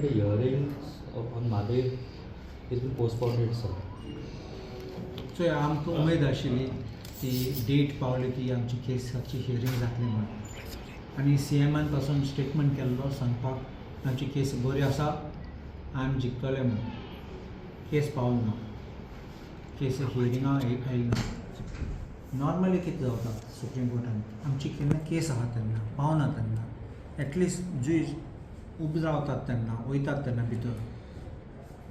The hearings on Mhadei is been postponed, sir. चोय, आमकां उमेद आशिल्ली ती डेट पावली की आमची केसाची हियरींग जातली म्हणून आनी सी एमान पासून स्टेटमेंट केल्लो सांगपाक आमची केस बरी आसा, आमी जिखतले म्हणून. केस पावल ना, केस हियरिंगा आयली ना. नॉर्मली कितें जाता, सुप्रीम कोर्टान आमची केन्ना केस आहा तेन्ना पावना तेन्ना एटलिस्ट जुईज उबे रावतात तेन्ना, वयतात तेन्ना भितर,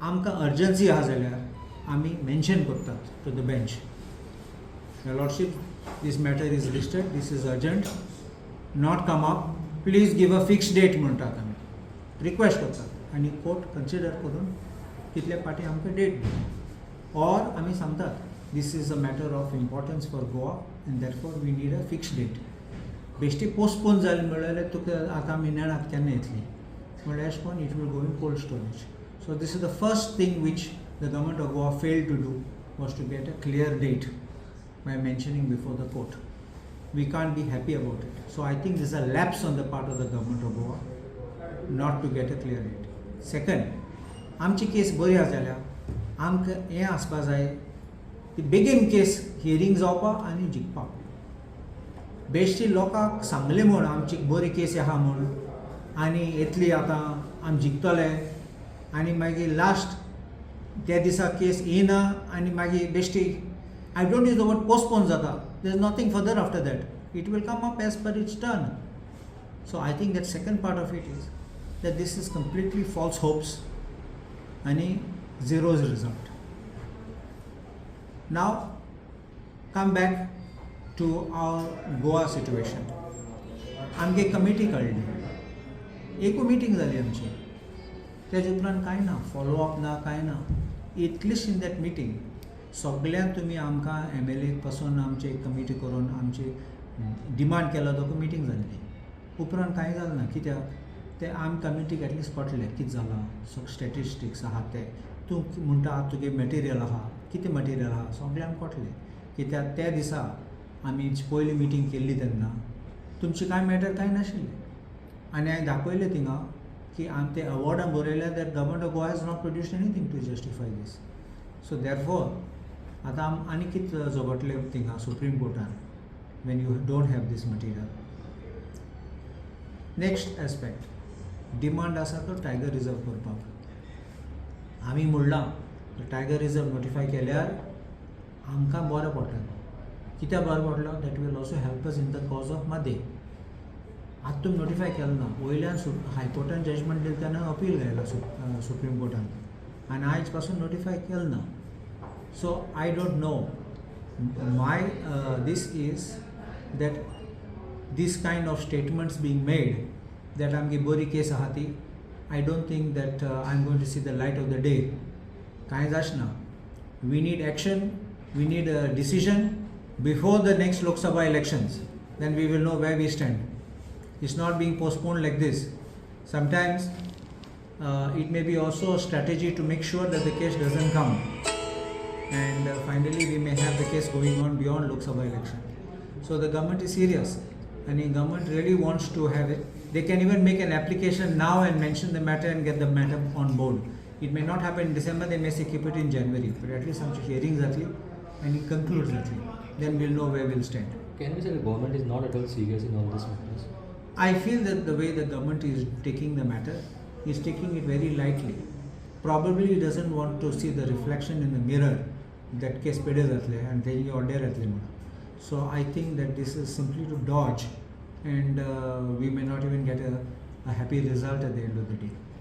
आमकां अर्जन्सी आहा जाल्यार आमी मेन्शन करतात to the bench, "Your Lordship, this matter is listed, this is urgent, not come up, please give a fixed date" म्हणटात आमी, रिक्वेस्ट करतात आनी कोर्ट कन्सिडर करून तितले पाटी आमकां डेट दिता. ऑर आमी सांगतात, "This is a matter of importance for Goa and therefore we need a fixed date." बेश्टी पोस्टपोन जाली म्हणल्यार तुका आतां आमी नेणात केन्ना येतली म्हणल्यार एश कोन it will go in cold storage. So this is the first thing which the government of Goa failed to do, was to get a clear date by mentioning before the court. We can't be happy about it. So I think this is a lapse on the part of the government of Goa not to get a clear date. Second, आमची केस बरी आसा जाल्यार आमकां हें आसपा जाय की बेगीन केस हियरींग जावपाक आनी जिखपाक. बेश्टी लोकांक सांगलें म्हूण आमची बरी केस आहा म्हूण आनी येतली आतां आमी जिखतले आनी मागीर लास्ट त्या दिसा केस येयना आनी मागीर बेश्टी, I don't use the word postpone जाता. There is nothing further after that. It will come up as per its turn. So I think that second part of it is that this is completely false hopes आनी zeros result. Now come back to our Goa situation. आमगे committee काडली, एकू meeting जाली आमची, तेजे उपरांत कांय ना, फॉलोअप ना, कांय ना. At least in that meeting सगल्यांक तुमी आमकां एम एल एक पासून आमची कमिटी करून आमची डिमांड केलो तो मिटींग जाल्ली, उपरांत कांय जालें ना. कित्याक ते आमी कमिटीक एटलिस्ट कळटलें कितें जालां, सग स्टेटिस्टिक्स आहा ते तूं म्हणटा, तुगे मटेरियल आहा, कितें मटेरियल आहा, सगळ्यांक कळटलें. कित्याक त्या दिसा आमी पयली मिटींग केल्ली तेन्ना तुमची कांय मॅटर कांय नाशिल्लें आनी हांवें दाखयलें थिंगा की आमी ते अवॉर्डान बरयलें that government of Goa has not produced anything to justify this. So therefore आतां आम आनी कितें झगडले थिंगा supreme कोर्टान when you don't have this material? Next aspect, demand आसा तो टायगर रिजर्व करपाक. आमी म्हणलां, टायगर रिजर्व नोटिफाय केल्यार आमकां बरें पडटलें. कित्याक बरें पडलो? That will also help us in the cause of Mhadei. आतां तुमी नोटिफाय केलें ना, वयल्यान हायकोर्टान जजमेंट दिलें तेन्ना अपील घायला सुप्रीम कोर्टान आनी आयज पासून नोटिफाय केलें ना. So I don't know, my this is that this kind of statements being made that आमची बरी केस आहा ती, I don't think that I am going to see the light of the day. कांय जाचना. We need action, we need a decision before the next Lok Sabha elections, then we will know where we stand. It's not being postponed like this. Sometimes it may be also a strategy to make sure that the case doesn't come. And finally, we may have the case going on beyond Lok Sabha election. So the government is serious and the government really wants to have it. They can even make an application now and mention the matter and get the matter on board. It may not happen in December, they may say keep it in January, but at least some hearings जातली and it concludes जातली. Then we'll know where we'll stand. Can we say the government is not at all serious in all these matters? I feel that the way the government is taking the matter is taking it very lightly. Probably doesn't want to see the reflection in the mirror that case पेडे जातले आनी तेजी order येतली म्हणून. So I think that this is simply to dodge and we may not even get a happy result at the end of the day.